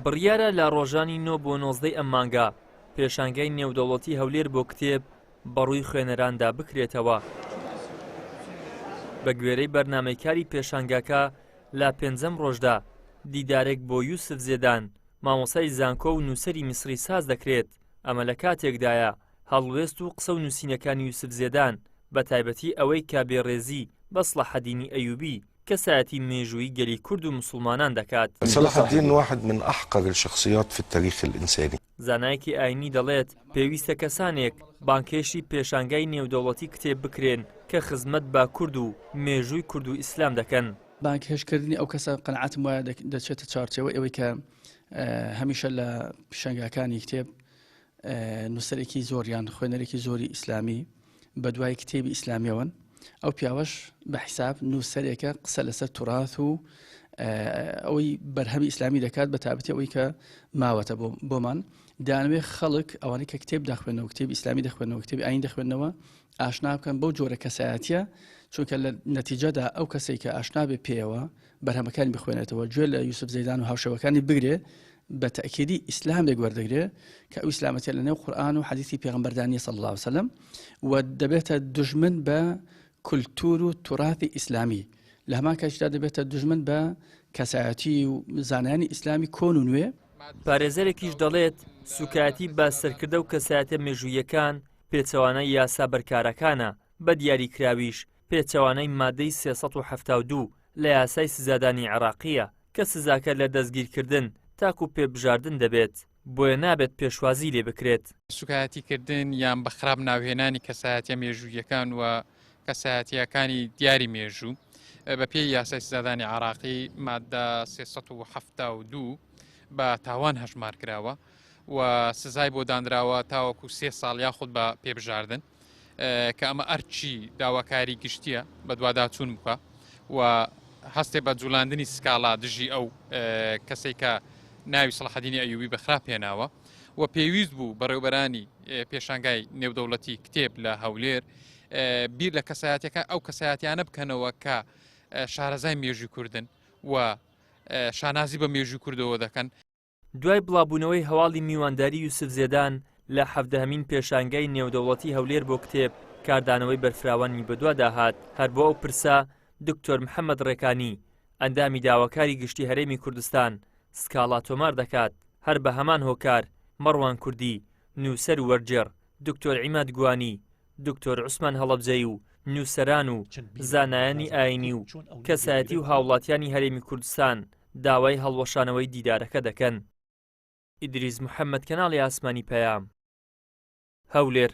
بڕیارە لە ڕۆژانی نۆ بۆ نۆزدەی ئەم مانگە پێشانگای نێودەوڵەتی هەولێر بۆ کتێب بەڕووی خوێنەراندا بکرێتەوە. بە گوێرەی بەرنامەی کاری پێشانگاکە لە پێنجەم ڕۆژدا دیدارێک بۆ یوسف زێدان، مامۆستای زانکۆ و نووسەری میسری ساز دەکرێت، ئەمە لە کاتێکدایە هەڵوێست و قسە و نووسینەکانی یوسف زێدان بە تایبەتی ئەوەی کە بێڕێزی بە سڵاحەدینی ئەیوبی کەسایەتی مێژوویی گەلی کورد و موسڵمانان دەکات. صلاح الدین واحد من احقر الشخصیات فی التاریخ الانسانی. زانایەکی ئاینی دەڵێت، پێویستە کەسانێک بانگهێشتی پێشانگای نێودەوڵەتی کتێب بکرێن کە خزمەت بە کورد و مێژووی کورد و ئیسلام دەکەن. بانگهێشتکردنی ئەو کەسە قەناعەتم وایە دەچێتە چوارچێوەی ئەوەی کە هەمیشە لە پیشانگاکانی کتێب نووسەرێکی زۆر یان خوێنەرێکی زۆری ئیسلامی بە دوای کتێبی ئیسلامیەوەن ئەو پیاوەش بە حیساب نووسەرێکە قسە لەسەر توراث و ئەوەی بەرهەمی ئیسلامی دەکات بە تابەتی ئەوەی کە ماوەتە بۆمان دانوێ خەڵک ئەوانەی کە کتێب دەخوێنەوە کتێب ئیسلامی دەخوێنەوە کتێبی ئاین دەخوێنەوە ئاشنا بکەن بەو جۆرە کەسایەتیە چونکە لە نەتیجەدا ئەو کەسێک کە ئاشنا بێ پێیەوە بەرهەمەکانی بخوێنێتەوە گوێ لە یوسف زەیدان و هاوشێوەکانی بگرێ بە تەئکیدی ئیسلامێک وەردەگرێ کە ئەو ئیسلامەتە لە نێو قورئان و حەدیثی پێغەمبەردا نییە صلی الله علیه وسلم و دەبێتە دژمن بە کولتور و تراثی ئیسلامی لە هەمان کاتیشدا دەبێتە دژمن بە کەسایەتی و زانایانی ئیسلامی کۆن و نوێ. پارێزەرێکیش دەڵێت، سوکایەتی بە سەرکردە و کەسایەتە مێژووییەکان پێچەوانەی یاسا بەرکارەکانە، بە دیاریکراویش پێچەوانەی مادەی 372 لە یاسای سزادانی عێراقییە کە سزاکە لە دەستگیرکردن تاکو پێبژاردن دەبێت، بۆیە نابێت پێشوازی لێ بکرێت. سوکایەتیکردن یان بە خراپ ناوهێنانی کەسایەتیە مێژووییەکان و کەسایەتییەکانی دیاری مێژوو بە پێی یاسای سزادانی عێراقی مادە 372 بە تاوان هەژمار کراوە و سزای بۆ دانراوە تاوەکو سێ ساڵ یاخود بە پێبژاردن. کە ئەمە ئەرکی داواکاری گشتیە بەدواداچوون بکە و هەستێ بە جولاندنی سکاڵا دژی ئەو کەسێک کە ناوی سەڵحەدینی ئەیوبی بە خراپ هێناوە و پێویست بوو بەڕێوبەرانی پێشانگای نێودەوڵەتی کتێب لە هەولێر بیر لە کەسایەتەکە ئەو کەسایەتیانە بکەنەوە کە شارەزای مێژوی کوردن و شانازی بە مێژوی کوردەوە دەکەن. دوای بڵاوبوونەوەی هەواڵی میوانداری یوسف زێدان لە حەڤدەهەمین پێشانگای نێودەوڵەتی هەولێر بۆ کتێب، کاردانەوەی بەرفراوانی بەدوادا هات، هەر بۆ ئەو پرسە دکتۆر محەمەد ڕێکانی، ئەندامی داواکاری گشتی هەرێمی کوردستان سکاڵا تۆمار دەکات، هەر بە هەمان هۆکار مەڕوان کوردی، نووسەر و وەرگێڕ، دکتۆر عیماد گوانی، دکتۆر عوسمان هەڵەبجەیی و نووسەران و زانایانی ئایینی و کەسایەتی و هاوڵاتیانی هەرێمی کوردستان داوای هەڵوەشانەوەی دیدارەکە دەکەن. ئیدریس محەمەد کەناڵی ئاسمانی پەیام، هەولێر.